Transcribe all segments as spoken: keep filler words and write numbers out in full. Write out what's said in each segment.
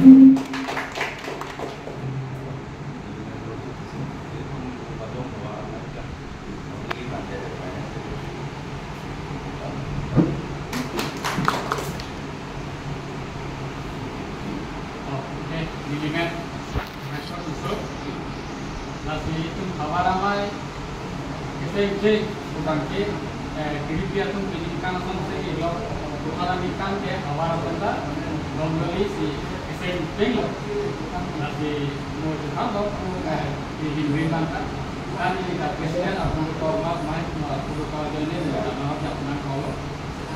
Okay, nelimen. Lasi itum havar amei keseng cheng putangke, eh, kiri pi atum pini kan asonsi ilo, putara ni kan ke havar asonta, dongdoli si keseng cheng lo. Lasi mo juhan lo, eh, di himri bangka. Kan ini ka president atum ko mak mai, atum ko join ni, atum ko jak nang ko lo.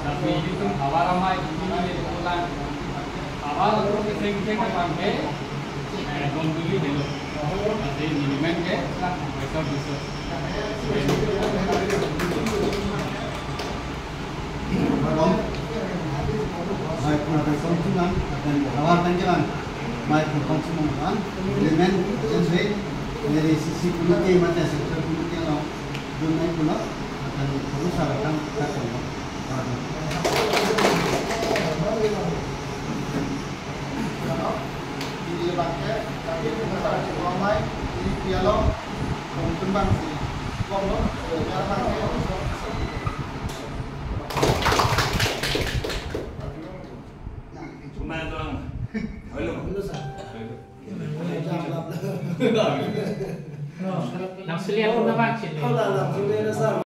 Tapi itum havar amei ini ni pulang. Havar atum keseng cheng abang ke, eh, dongdoli helo. Lasi nelimen ke, besok besok. Mai pura besok tulang, akan havar tangke lang. Mai pura kong sumang lang. Nelimen, akan se, dari sisi politik, mata sektor politik lo. Dun mai pura, akan pura salah kan, tak tahu. Langsung lihat nama cili.